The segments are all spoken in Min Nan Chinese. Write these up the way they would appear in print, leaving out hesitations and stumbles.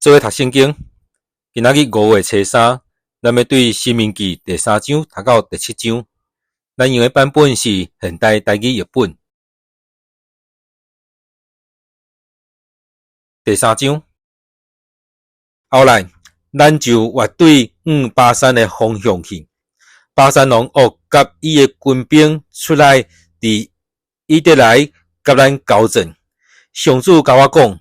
做伙讀聖經，今仔日5月初3，咱欲對申命記第三章讀到第七章。咱用的版本是現代台語譯本。第三章，後來，咱就越對向巴珊的方向去。巴珊王噩佮伊的軍兵出來，佇以得來佮咱交戰。上主共我講：毋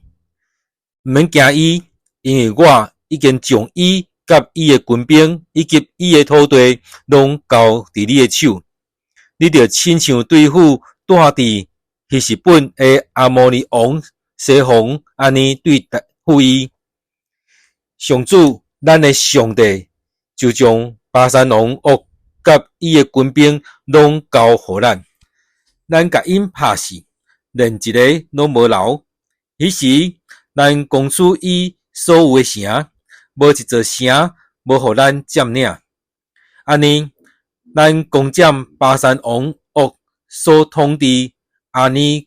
免驚伊。因為我已經將伊佮伊的軍兵以及伊的土地攏交佇你的手，你著親像對付住佇希實本的亞摩利王西宏按呢對付伊。上主咱的上帝就將巴珊王噩佮伊的軍兵攏交予咱，咱共𪜶拍死，連一个攏無留。彼時，咱攻取伊所有的城，無一座城無予咱佔領。按呢，咱攻佔巴珊王噩所統治亞爾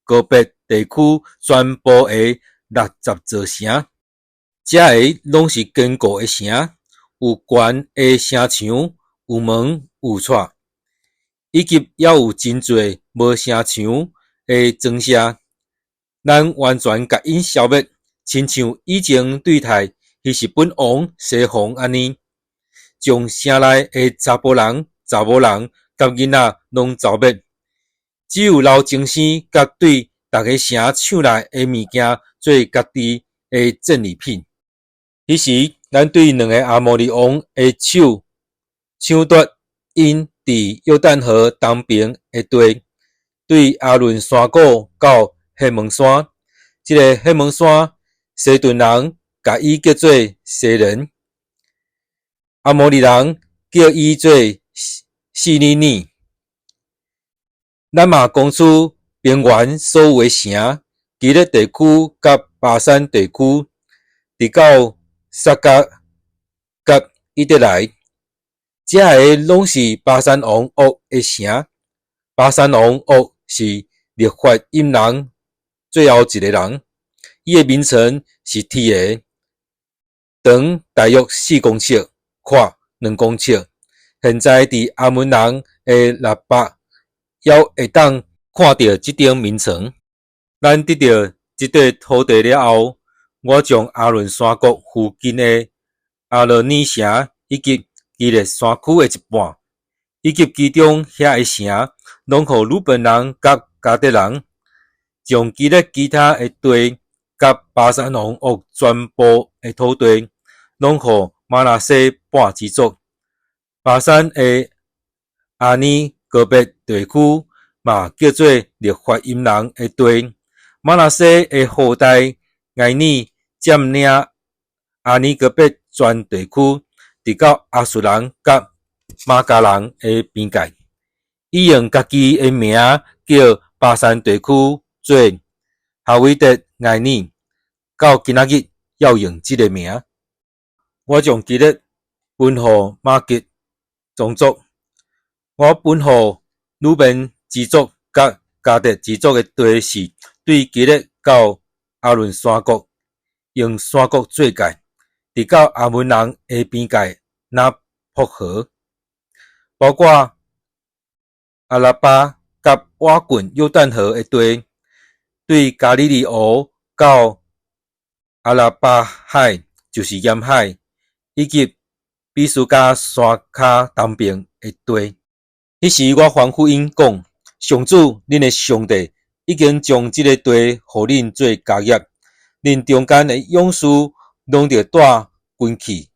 戈別地區全部的60座城，這个攏是堅固的城，有懸的城牆，有門有掣，以及猶有真濟無城牆的莊舍。咱完全共𪜶消滅。親像以前對待希實本王西宏按呢，將城內的查埔人、查某人佮囡仔攏剿滅，只有留精生佮對逐个城搶來的物件做家己的戰利品。彼時，咱對兩个亞摩利王的手搶奪𪜶佇約旦河東爿的地，對亞倫山谷到黑門山。這个黑門山，西頓人共伊叫做西人，亞摩利人叫伊做示尼珥。咱嘛攻取平原所有的城，基列地區佮巴珊地區，直到撒迦佮以得來。這个攏是巴珊王噩的城。巴珊王噩是勒法音人最後一个人。伊的眠床是鐵的，長大約4公尺，闊2公尺。現在佇亞捫人的拉巴，猶會當看著這頂眠床。咱得著這塊土地了後，我將亞倫山谷附近的亞羅爾城，以及基列山區的一半，以及其中遐的城，攏予魯便人佮迦得人，將基列其他的地佮巴珊王噩全部的土地，攏予瑪拿西半支族。巴珊的亞爾戈別地區嘛叫做勒法音人的地。瑪拿西的後代埃爾佔領亞爾戈別全地區，直到亞述人佮瑪迦人的邊界。伊用家己的名叫巴珊地區做哈維得埃爾，到今仔日猶用這个名。我將基列分予瑪吉宗族，我分予魯便支族佮迦得支族的地是對基列到亞倫山谷，用山谷做界，直到亞捫人的邊界拿瀑河，包括亞拉巴佮倚近約旦河的地，對加利利湖到亞拉巴海，就是鹽海，以及比斯迦山跤東爿的地。彼時我吩咐𪜶講：上主，恁的上帝已經將這个地予恁做家業，恁中間的勇士攏著帶軍去，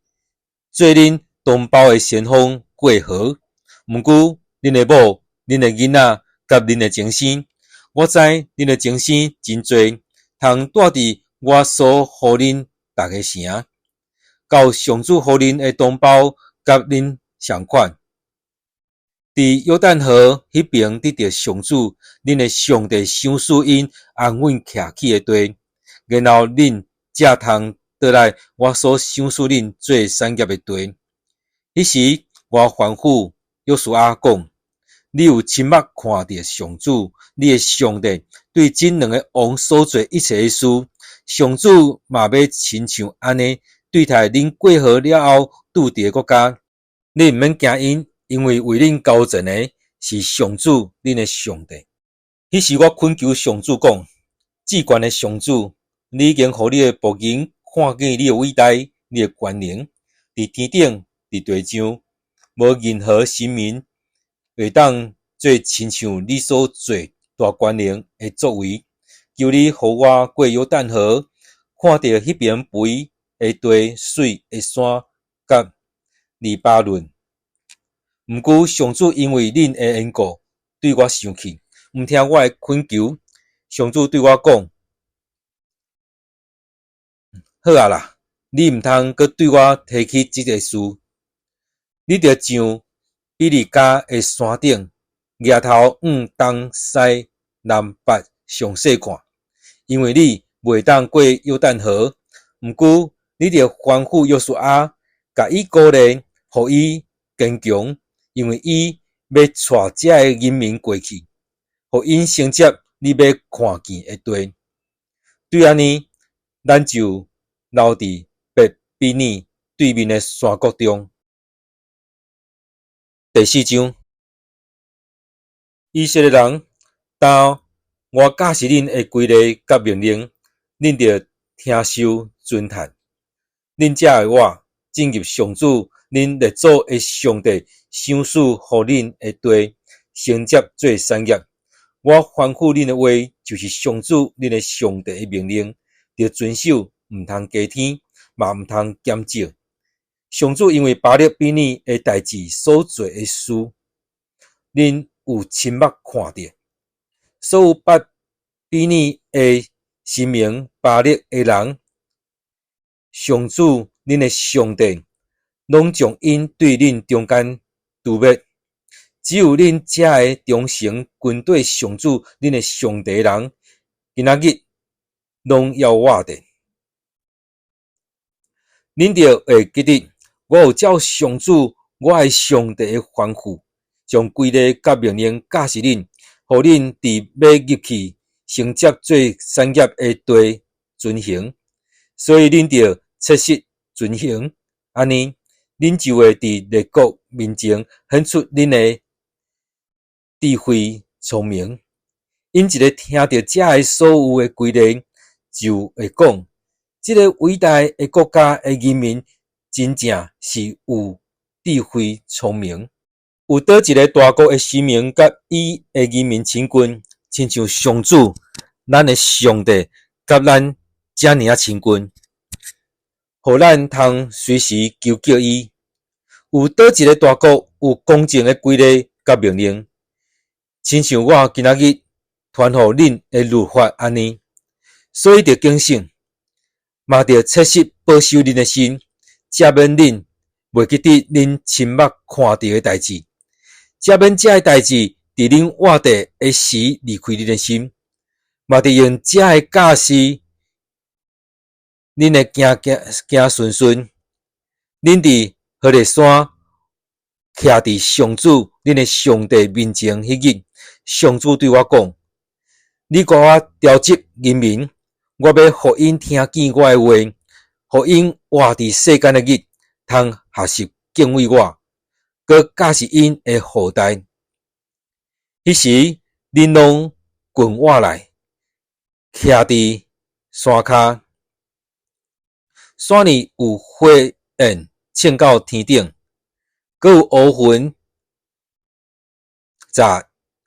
做恁同胞的先鋒過河。毋過，恁的某、恁的囡仔佮恁的精生，我知恁的精生真濟，通蹛佇我所予恁逐个城，到上主予恁的同胞佮恁仝款。佇約旦河彼爿得著上主恁的上帝賞賜𪜶安穩徛起的地，然後恁才通倒來我所賞賜恁做產業的地。彼時，我吩咐約書亞講：你有親目看著上主你的上帝對這兩个王所做一切的事，上主嘛欲親像按呢對待恁過河了後駐佇的國家。恁毋免驚𪜶，因為為恁交戰的是上主恁的上帝。彼時我懇求上主講：至懸的上主，你已經予你的僕人看見你的偉大、你的權能，佇天頂、佇地上，無任何神明會當做親像你所做大權能的作為。求你予我過約旦河，看著彼爿肥的地、媠的山佮黎巴嫩。毋過上主因為恁的緣故，對我生氣，毋聽我的懇求。上主對我講：好啊啦，你毋通閣對我提起這个事。你著上比利迦的山頂，舉頭向東西南北詳細看，因為你袂當過約旦河。毋過你著吩咐約書亞，共伊鼓勵，予伊堅強，因為伊欲帶遮个人民過去，予𪜶承接你欲看見的地。對按呢，咱就留佇伯比珥對面的山谷中。第四章，以色列人，今我教示恁的規例佮命令，恁著聽受遵行，恁才會活，進入上主恁列祖的上帝賞賜予恁的地，承接做產業。我吩咐恁的話，就是上主恁的上帝的命令，著遵守，毋通加添，嘛毋通減少。上主因為巴力比珥的代誌所做的事，恁有親目看著。所有拜比珥的神明巴力的人，上主恁的上帝攏將𪜶對恁中間誅滅。只有恁遮个忠誠跟綴上主恁的上帝的人，今仔日攏猶活著。恁著會記得，我有照上主我的上帝的吩咐，將規例佮命令教示恁，予恁佇欲入去承接做產業的地遵行。所以恁著切實遵行，按呢，恁就會佇列國面前顯出恁的智慧聰明。𪜶一个聽著遮个所有的規例，就會講：這个偉大的國家的人民，真正是有智慧聰明。有佗一个大國的神明佮伊的人民親近，親像上主咱的上帝佮咱遮爾仔親近，予咱通隨時求叫伊。有佗一个大國有公正的規例佮命令，親像我今仔日傳予恁的律法按呢，所以著警醒，嘛著切實保守恁的心，才免恁袂記得恁親目看著的代誌，才免這个代誌佇恁活著的時離開恁的心，嘛著用這个教示恁的囝囝孫孫。恁佇何烈山徛佇上主恁的上帝面前彼日，上主對我講：你共我召集人民，我欲予𪜶聽見我的話，予𪜶活佇世間的日，通學習敬畏我，閣教示𪜶的後代。彼時，恁攏群倚來，徛佇山跤，山裡有火焰衝到天頂，閣有烏雲罩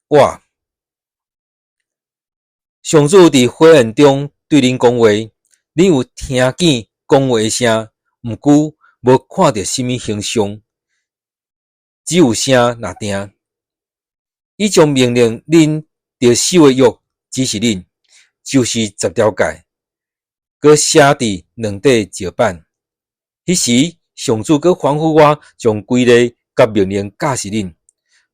倚。上主佇火焰中對恁講話，恁有聽見講話的聲，毋過無看著啥物形象，只有聲爾定。伊將命令恁著守的約指示恁，就是十條誡，閣寫佇兩塊石板。彼時，上主閣吩咐我將規例佮命令教示恁，予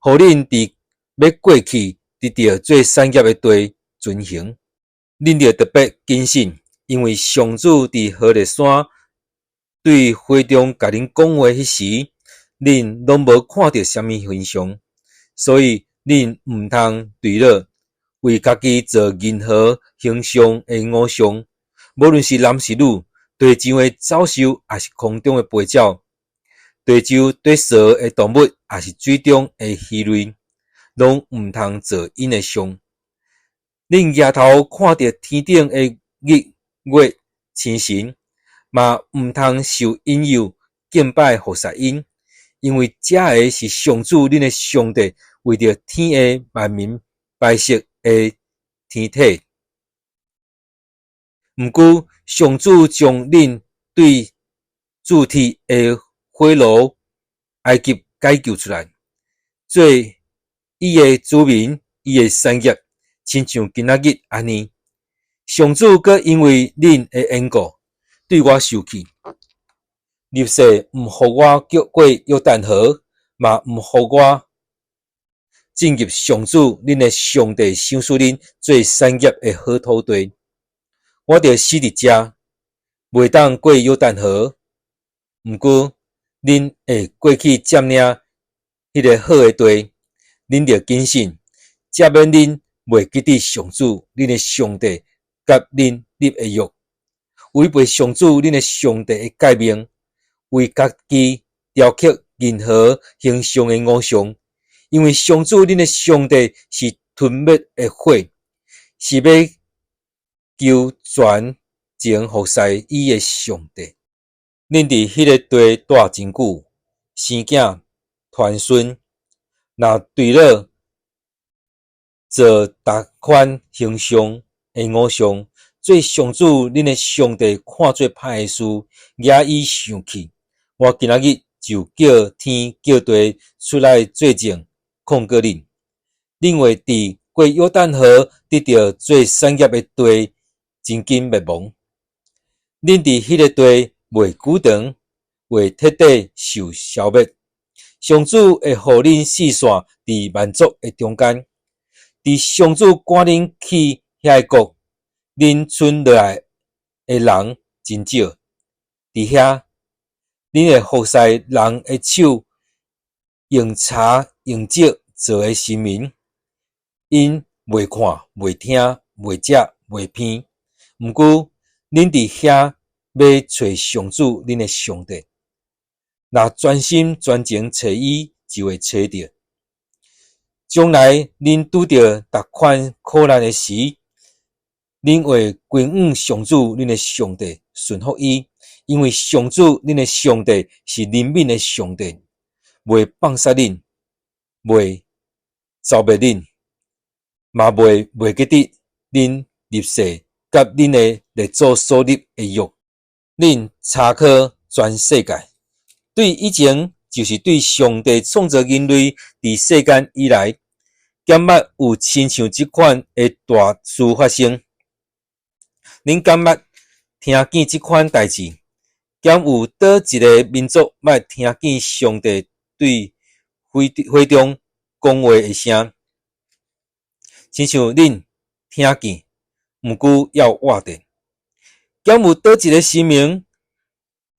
恁佇欲過去得著做產業的地遵行。恁著特別謹慎，因為上主佇何烈山對火中共恁講話彼時，恁攏無看著啥物形象，所以恁毋通墜落，為家己做任何形象的偶像，無論是男是女，地上的走獸，抑是空中的飛鳥，地上綴踅的動物，抑是水中的魚類，攏毋通做𪜶的像。恁舉頭看著天頂的日月星辰，嘛毋通受引誘敬拜服侍𪜶，因為這个是上主恁的上帝為著天下萬民排斥的天體。毋過，上主將恁對鑄鐵的火爐埃及解救出來，做伊的子民，伊的產業，親像今仔日按呢。上主閣因為恁的緣故，對我受氣，立誓毋予我過約旦河，嘛毋予我進入上主恁的上帝賞賜恁做產業的好土地。我著死佇遮，袂當過約旦河。毋過，恁會過去佔領彼个好的地，恁著謹慎，才免恁袂記得上主恁的上帝佮恁立的約，違背上主恁的上帝的誡命，為家己雕刻任何形象的偶像，因為上主恁的上帝是吞滅的火，是欲求全情服侍伊的上帝。恁佇彼个地蹛真久，生囝傳孫，若墜落做逐款形象的偶像，做上主恁的上帝看做歹的事，惹伊生氣。我今仔日就叫天叫地出來做證，控告恁。恁會佇過約旦河得著做產業的地，真緊滅亡。恁佇彼个地袂久長，會徹底受消滅。上主會予恁四散佇萬族的中間，佇上主趕恁去遐个國，恁賰落來的人真少。佇遐，恁會服侍人的手用柴用石做的神明，𪜶袂看、袂聽、袂食、袂鼻。毋過，恁佇遐欲揣上主恁的上帝，若專心專情揣伊，就會揣著。將來恁拄著逐款苦難的時，恁會歸向上主恁的上帝，順服伊，因為上主恁的上帝是憐憫的上帝，袂放殺恁，袂剿滅恁，嘛袂袂記得恁立誓佮恁的列祖所立的約。恁查考全世界，對以前就是對上帝創造人類佇世間以來，敢捌有親像這款的大事發生？恁敢捌聽見這款代誌？敢有佗一个民族捌聽見上帝對火火中講話的聲？親像恁聽見，毋過猶活著。敢有佗一个神明，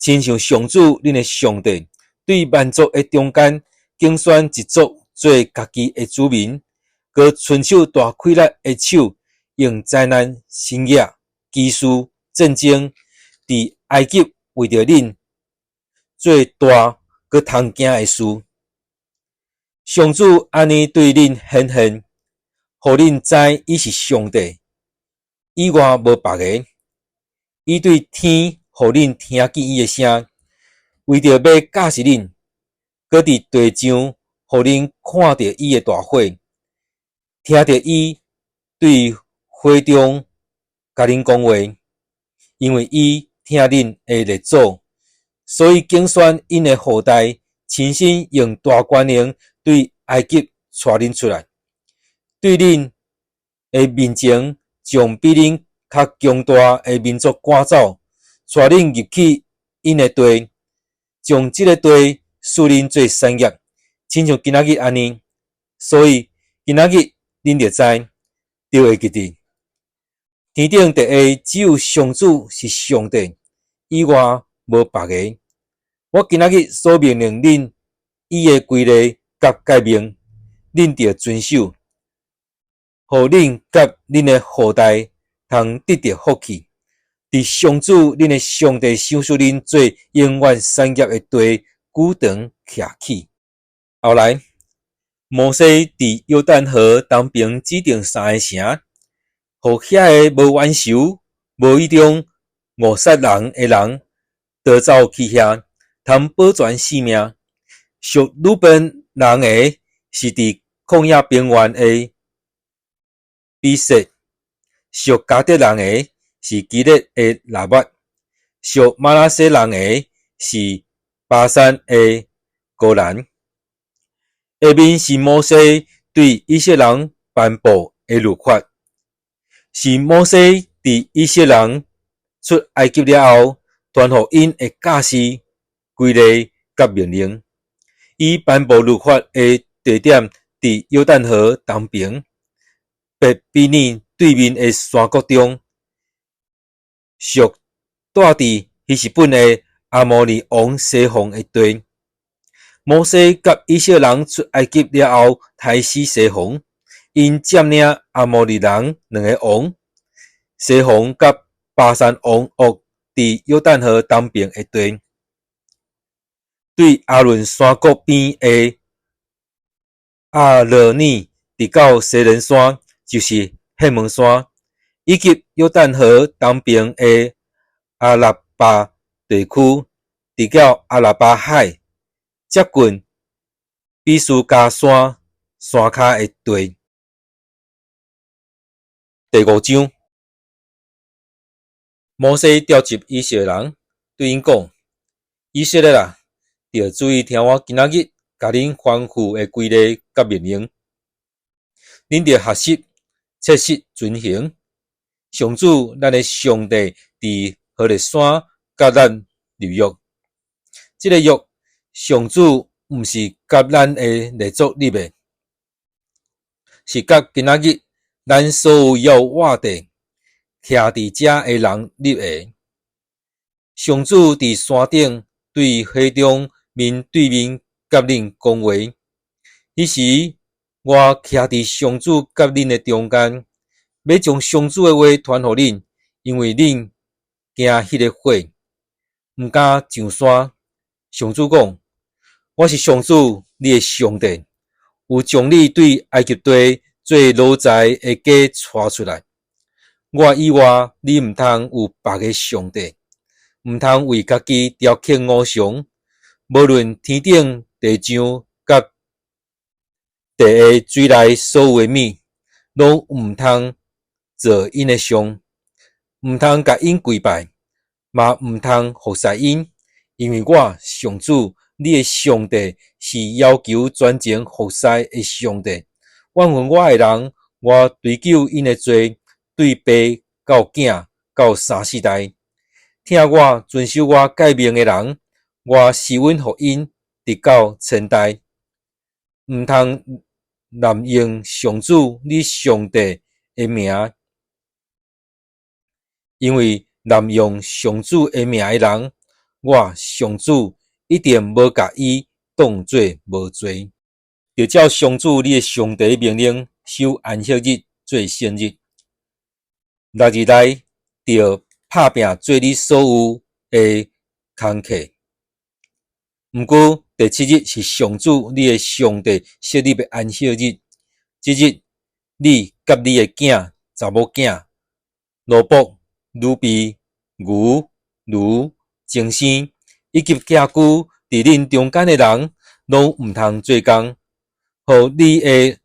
親像上主恁的上帝，對萬族的中間揀選一族做家己的子民，閣伸手大氣力的手，用災難、神蹟、奇事、戰爭，佇埃及為著恁做大閣通驚的事。上主按呢對恁顯現，予恁知伊是上帝，以外無別个。伊對天予恁聽見伊的聲，為著欲教示恁，閣佇地上予恁看著伊的大火，聽著伊對火中共恁講話，因為伊疼恁的列祖，所以揀選𪜶的後代，親身用大權能對埃及帶恁出來，對恁的面前將比恁較強大的民族趕走，帶恁入去𪜶的地，將這个地賜恁做產業，親像今仔日按呢。所以今仔日恁著知，著會記得，天頂地下只有上主是上帝，以外無別个。我今仔日所命令恁伊的規例佮誡命，恁著遵守，予恁佮恁的後代通得著福氣，佇上主恁的上帝賞賜恁做永遠產業的地，舉長徛起。後來，摩西佇約旦河東爿指定三个城，予遐个無冤仇、無意中誤殺人的人逃走去遐，通保全性命。屬魯便人的是佇曠野平原的比設；屬迦得人的是基列的喇抹；屬瑪拿西人的是巴珊的歌蘭。下面是摩西對以色列人頒布的律法，是摩西佇以色列人出埃及了後，傳予𪜶的教示、規例佮命令。伊頒布律法的地點佇約旦河東爿，伯比珥對面的山谷中，屬住佇希實本的亞摩利王西宏的地。摩西佮以色列人出埃及了後，刣死西宏，𪜶佔領亞摩利人兩个王，西宏佮巴珊王噩佇約旦河東爿的地，對亞倫山谷邊的亞羅爾，直到西倫山，就是黑門山，以及約旦河東爿的亞拉巴地區，直到亞拉巴海，接近比斯迦山山跤的地。第五章，摩西召集以色列人，對𪜶講：以色列啊，著注意聽我今仔日共恁吩咐的規例佮命令，恁著學習切實遵行。上主咱的上帝佇何烈山佮咱立約，這个約上主毋是佮咱的列祖立的，是佮今仔日咱所有猶活著、徛佇遮的人立的。上主佇山頂對火中面對面佮恁講話，彼時我徛佇上主佮恁的中間，欲將上主的話傳予恁，因為恁驚彼个火，毋敢上山。上主講：我是上主，你的上帝，有將你對埃及地做奴才的家帶出來。我以外，你毋通有別个上帝，毋通為家己雕刻偶像，無論天頂、地上佮地下水內所有的物，攏毋通做𪜶的像，毋通共𪜶跪拜，嘛毋通服侍𪜶，因為我上主，你的上帝是要求全情服侍的上帝。怨恨我的人，我追究𪜶的罪，對爸到囝到三四代。疼我、遵守我誡命的人，我施恩予𪜶，直到千代。毋通濫用上主你上帝的名，因為濫用上主的名的人，我上主一定無共伊當做無罪。著照上主你的上帝命令，守安息日做聖日。六日內，著拍拚做你所有的工課。毋過第七日是上主你的上帝設立的安息日，這日你佮你的囝、查某囝、奴僕、女婢、牛、驢、精牲，以及寄居佇恁中間的人，攏毋通做工，予你的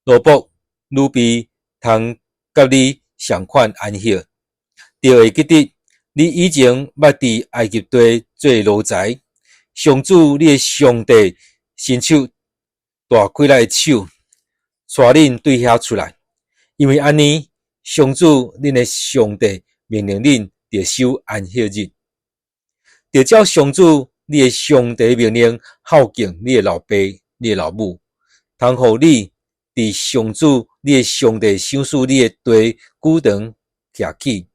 奴僕、女婢通佮你仝款安息。著會記得你以前捌佇埃及地做奴才，上主你的上帝伸出大氣力的手，帶恁對遐出來。因為按呢，上主恁的上帝命令恁著守安息日，著照上主你的上帝命令孝敬你的老爸、你的老母，通予你佇上主你的上帝賞賜你的地久長徛起，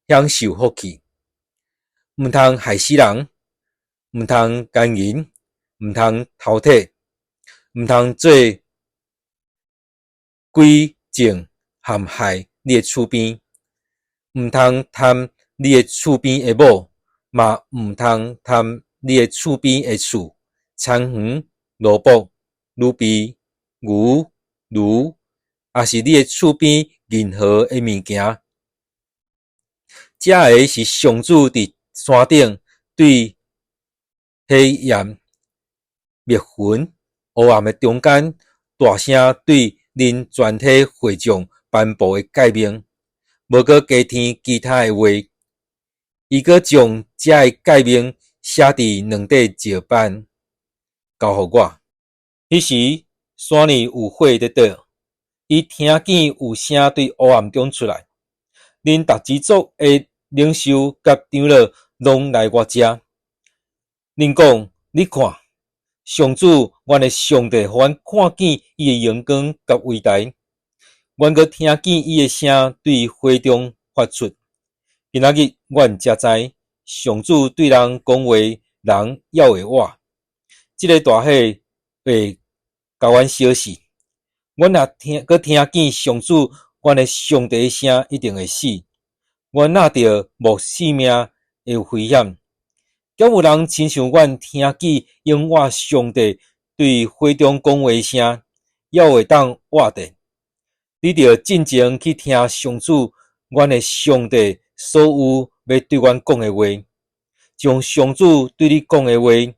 享受福氣。毋通害死人，毋通姦淫，毋通偷提，毋通做詭證陷害你的厝邊，毋通貪你的厝邊的某，嘛毋通貪你的厝邊的厝、田園、蘿蔔、女婢、牛、驢，抑是你的厝邊任何的物件。這个是上主佇山頂對火焰、密雲、烏暗的中間，大聲對恁全體會眾頒布的誡命，無閣加添其他的話。伊閣將這个誡命寫佇兩塊石板，交予我。彼時山裡有火佇著，伊聽見有聲對烏暗中出來。恁逐支族的領袖佮長老攏來我遮。恁講，你看，上主，阮的上帝，予阮看見伊的榮光佮偉大。阮閣聽見伊的聲對火中發出。今仔日阮才知，上主對人講話，人猶會活。這个大火會共阮燒死。阮若聽閣聽見上主，阮的上帝的聲，一定會死。阮若著冒性命的危險。敢有人親像阮聽見永活上帝對火中講話聲，猶會當活著？你著進前去聽上主，阮的上帝所有欲對阮講的話，將上主對你講的話，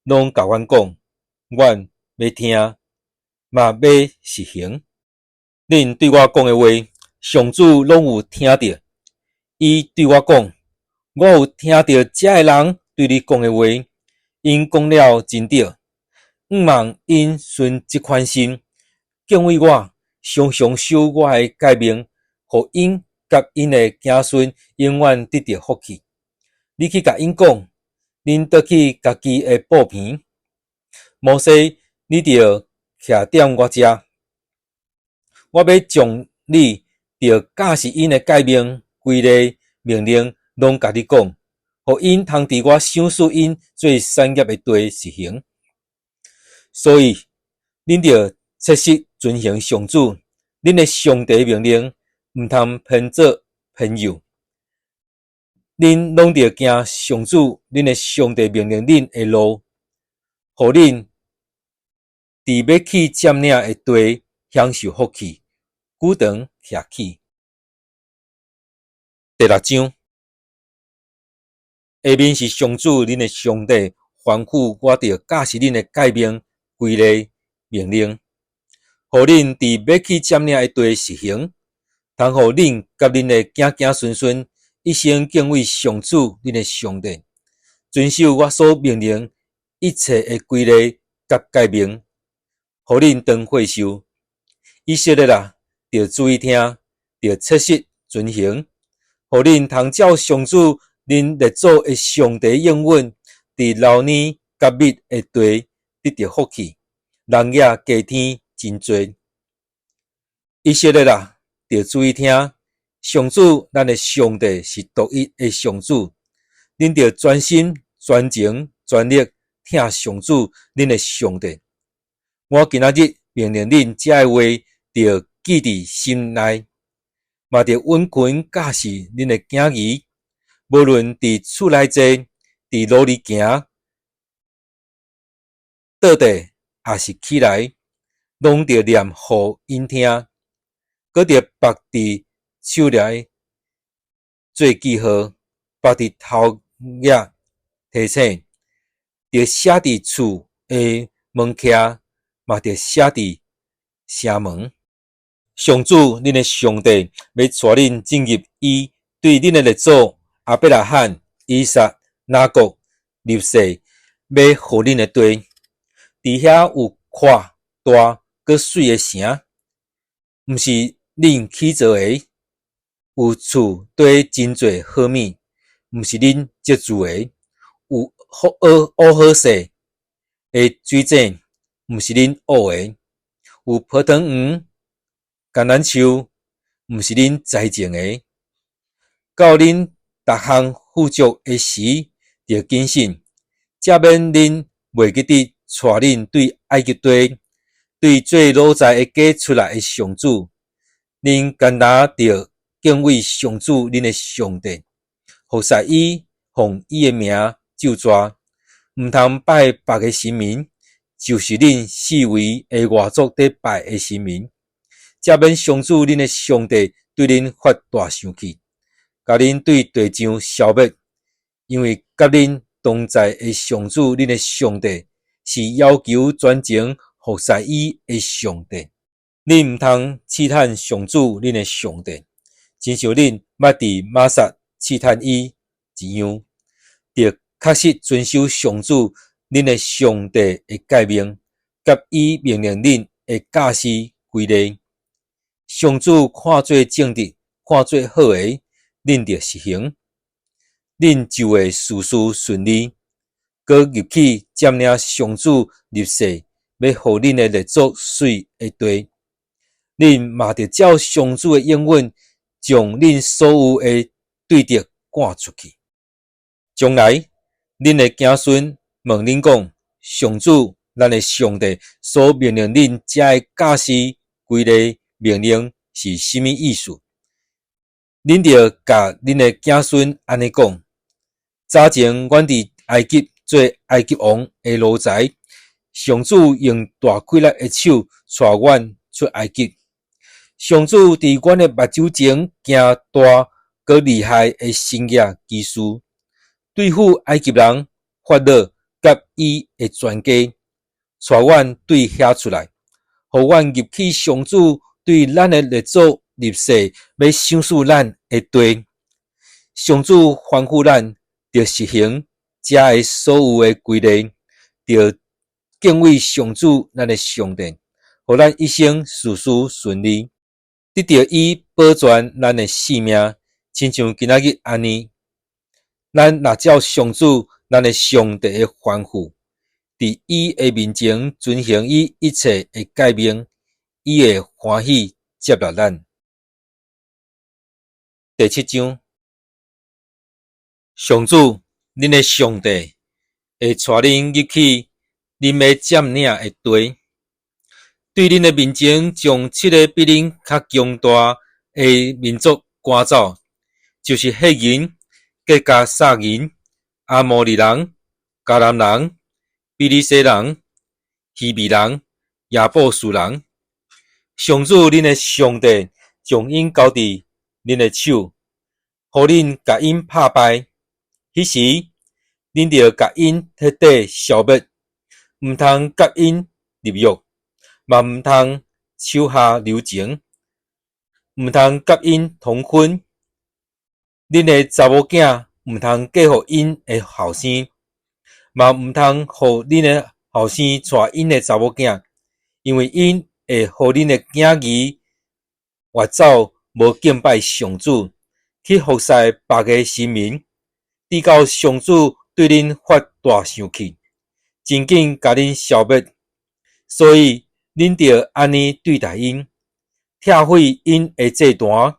攏共阮講，阮欲聽，嘛欲實行。恁對我講的話，上主攏有聽著。伊對我講，我有聽著這个人對你講的話，𪜶講了真對。向望𪜶存這款心，敬畏我，常常守我的誡命，予𪜶佮𪜶的子孫永遠得著福氣。你去共𪜶講，恁倒去家己的布棚。摩西，你著徛踮我遮，我欲將你著教示𪜶的誡命、規例、命令，攏共你講，予𪜶通佇我賞賜𪜶做產業的地實行。所以，恁著切實遵行上主恁的上帝命令，毋通偏左偏右。恁攏著行上主恁的上帝命令恁的路，予恁佇欲去佔領的地享受福氣，久長徛起。第六章，下面是上主恁的上帝吩咐我著教示恁的誡命、規例、命令，予恁佇欲去佔領的地實行，通予恁佮恁的子子孫孫一生敬畏上主恁的上帝，遵守我所命令一切的規例佮誡命，予恁長歲壽。以色列啊，著注意聽，著切實遵行，予恁通照上主恁列祖的上帝應允，佇流奶佮蜜的地得著福氣，人也加添真濟。以色列啊，著注意聽，上主咱的上帝是獨一的上主，恁著專心、專情、專力疼上主恁的上帝。我今仔日命令恁這个話，著記佇心內，嘛著殷勤教示恁的囝兒，無論佇厝內坐，佇路裡行，倒地抑是起來，攏著念予𪜶聽，閣著縛佇手內做記號，縛佇頭額提醒，著寫佇厝的門徛，嘛著寫佇城門。上主恁的上帝欲帶恁進入伊對恁的列祖亞伯拉罕、以撒、雅各立誓欲予恁的地，佇遐有闊大閣媠的城，毋是恁起造的；有厝堆真濟好物，毋是恁積聚的；有烏好勢的水井，毋是恁挖的；有葡萄園、橄欖樹，毋是恁栽種的。到恁逐項富足的時，著謹慎，才免恁袂記得帶恁對埃及地，對做奴才的家出來的上主。恁干焦著敬畏上主恁的上帝，服侍伊，奉伊的名咒詛。毋通拜別个神明，就是恁四圍的外族佇拜的神明。才免上主恁的上帝對恁發大生氣，共恁對地上消滅。因為佮恁同在的上主恁的上帝，是要求專情服侍伊的上帝。恁毋通試探上主恁的上帝，親像恁捌佇瑪撒試探伊一樣。著確實遵守上主恁的上帝的誡命，佮伊命令恁的教示規例。上主看做正直、看做好的，恁著實行，恁就會事事順利，閣入去佔領上主立誓欲予恁的列祖稅的地。恁嘛著照上主的應允，將恁所有的對敵趕出去。將來，恁的子孫問恁講：上主，咱的上帝所命令恁這个教示規例命令是啥物意思？恁著共恁的子孫按呢講：早前阮佇埃及做埃及王的奴才，上主用大氣力的手帶阮出埃及。上主佇阮的目睭前行大閣厲害的神蹟奇事，對付埃及人法老佮伊的全家，帶阮對遐出來，予阮入去上主對咱的列祖立誓欲賞賜咱的地。上主吩咐咱，著實行這个所有的規例，著敬畏上主咱的上帝，予咱一生事事順利，得著伊保全咱的性命，親像今仔日按呢。咱若照上主咱的上帝的吩咐，佇伊的面前遵行伊一切的誡命，伊會歡喜接納咱。第七章，上主恁的上帝會帶恁入去恁欲佔領的地，對恁的面前將七个比恁較強大的民族趕走，就是赫人、吉甲撒人、阿摩利人、迦南人、比利洗人、希未人、耶布斯人。上主恁的上帝將𪜶交佇恁的手，予恁共𪜶拍敗。彼時，恁著共𪜶徹底消滅，毋通佮𪜶立約，嘛毋通手下留情，毋通佮𪜶通婚。恁的查某囝毋通嫁予𪜶的後生，嘛毋通予恁的後生娶𪜶的查某囝，因為𪜶會予恁的囝兒越走無敬拜上主，去服侍別个神明，直到上主對恁發大生氣，真緊共恁消滅。所以恁著按呢對待𪜶，拆毀𪜶的祭壇，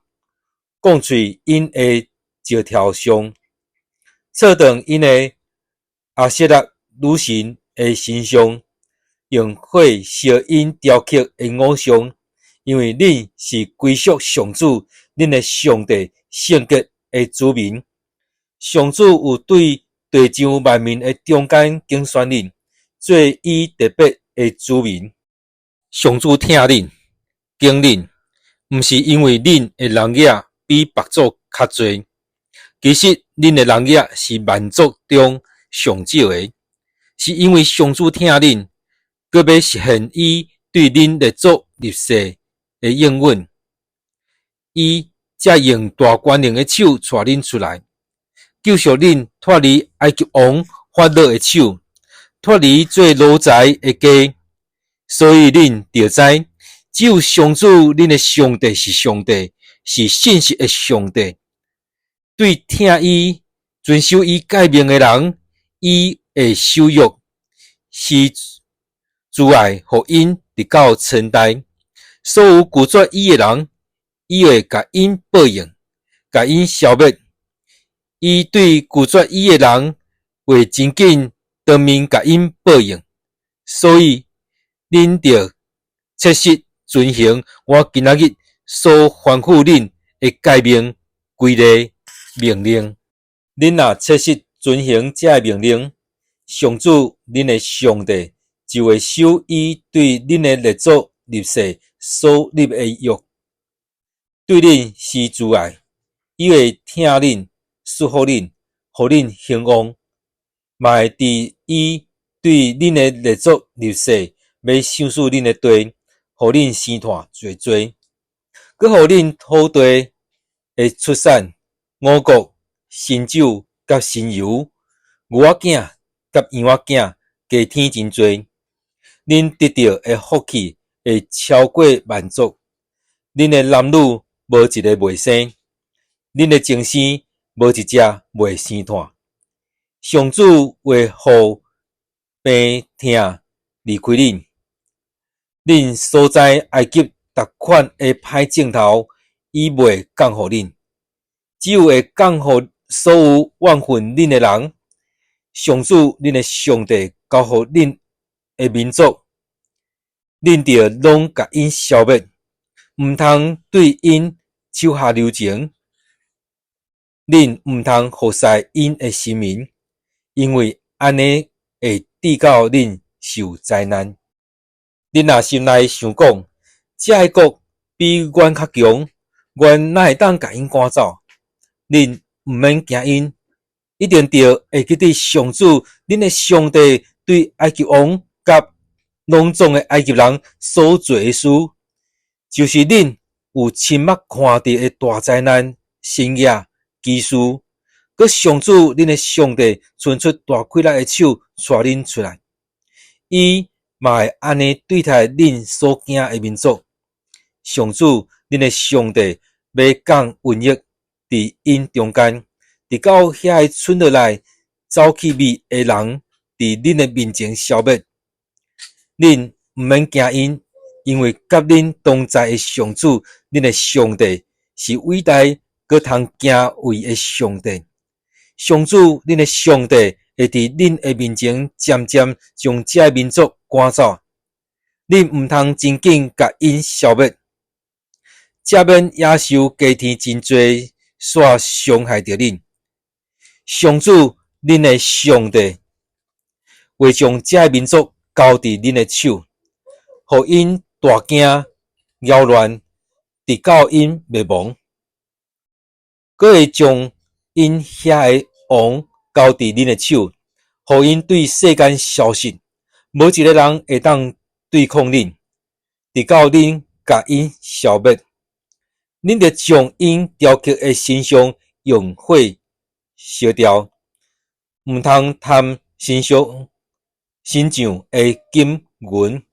摃碎𪜶的石頭像，切斷𪜶的阿舍拉女神的神像，用火燒𪜶雕刻的偶像，因為恁是歸屬上主，恁的上帝聖潔的子民。上主有對地上萬民的中間揀選恁，做伊特別的子民。上主疼恁，揀恁，毋是因為恁的人額比別族較濟，其實恁的人額是萬族中上少的，是因為上主疼恁，閣欲實現伊對恁列祖立誓的應允，伊才用大權能的手帶恁出來，救贖恁脫離埃及王法老的手，脫離做奴才的家。所以恁著知，只有上主恁的上帝是上帝，是信實的上帝。對疼伊、遵守伊誡命的人，伊會守約，施慈愛予𪜶直到千代。所有拒絕伊的人，伊會共𪜶報應，共𪜶消滅。伊對拒絕伊的人，會真緊當面共𪜶報應。所以，恁著切實遵行我今仔日所吩咐恁的誡命、規例、命令。恁若切實遵行這个命令，上主恁的上帝就會守伊對恁的列祖立誓所立的約，對恁施慈愛。伊會疼恁，祝福恁，予恁興旺，嘛會佇伊對恁的列祖立誓欲賞賜恁的地，予恁生湠濟濟，閣予恁土地會出產五穀、新酒佮新油，牛仔囝佮羊仔囝加添真濟。恁得著的福氣會超過萬族，恁的男女無一个袂生，恁的精生無一隻袂生湠。上主會予病疼離開恁，恁所知埃及逐款的歹症頭，伊袂降予恁，只有會降予所有怨恨恁的人。上主恁的上帝交予恁的民族，恁著攏共𪜶消滅，毋通對𪜶手下留情。恁毋通服侍𪜶的神明，因為按呢會致到恁受災難。恁若心內想講，這个國比阮較強，阮哪會當共𪜶趕走？恁毋免驚𪜶，一定著會記得上主恁的上帝對埃及王佮攏總的埃及人所做的事，就是恁有親目看著的大災難、神蹟、奇事。閣上主恁的上帝伸出大氣力的手帶恁出來，伊嘛會按呢對待恁所驚的民族。上主恁的上帝欲降瘟疫佇𪜶中間，直到遐个伸落來走去覕的人佇恁的面前消滅。恁毋免驚𪜶，因為佮恁同在的上主恁的上帝是偉大閣通敬畏的上帝。上主恁的上帝會佇恁的面前漸漸將這个民族趕走，恁毋通真緊共𪜶消滅，才免野獸加添真濟，煞傷害著恁。上主恁的上帝會將這个民族交佇恁的手，予𪜶大驚擾亂，直到𪜶滅亡。閣會將𪜶遐个王交佇恁的手，予𪜶對世間消失，無一个人會當對抗恁，直到恁共𪜶消滅。恁著將𪜶雕刻的神像用火燒掉，毋通貪神像神像的金銀，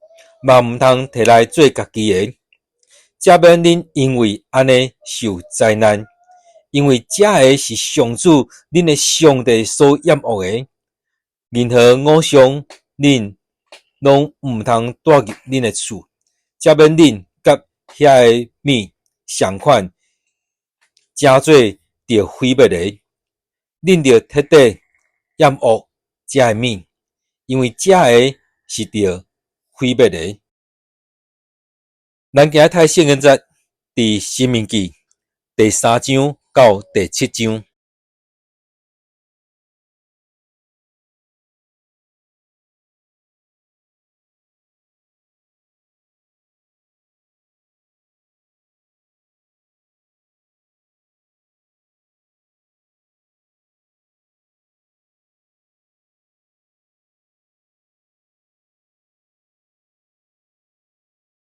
嘛毋通提來做家己的，才免恁因為按呢受災難。因為這个是上主恁的上帝所厭惡的。任何偶像，恁攏毋通帶入恁的厝，才免恁佮遐个物仝款，成做著毀滅的。恁著徹底厭惡這个物，因為這个是著毀滅的。咱今日睇聖經節，佇申命記第三章到第七章。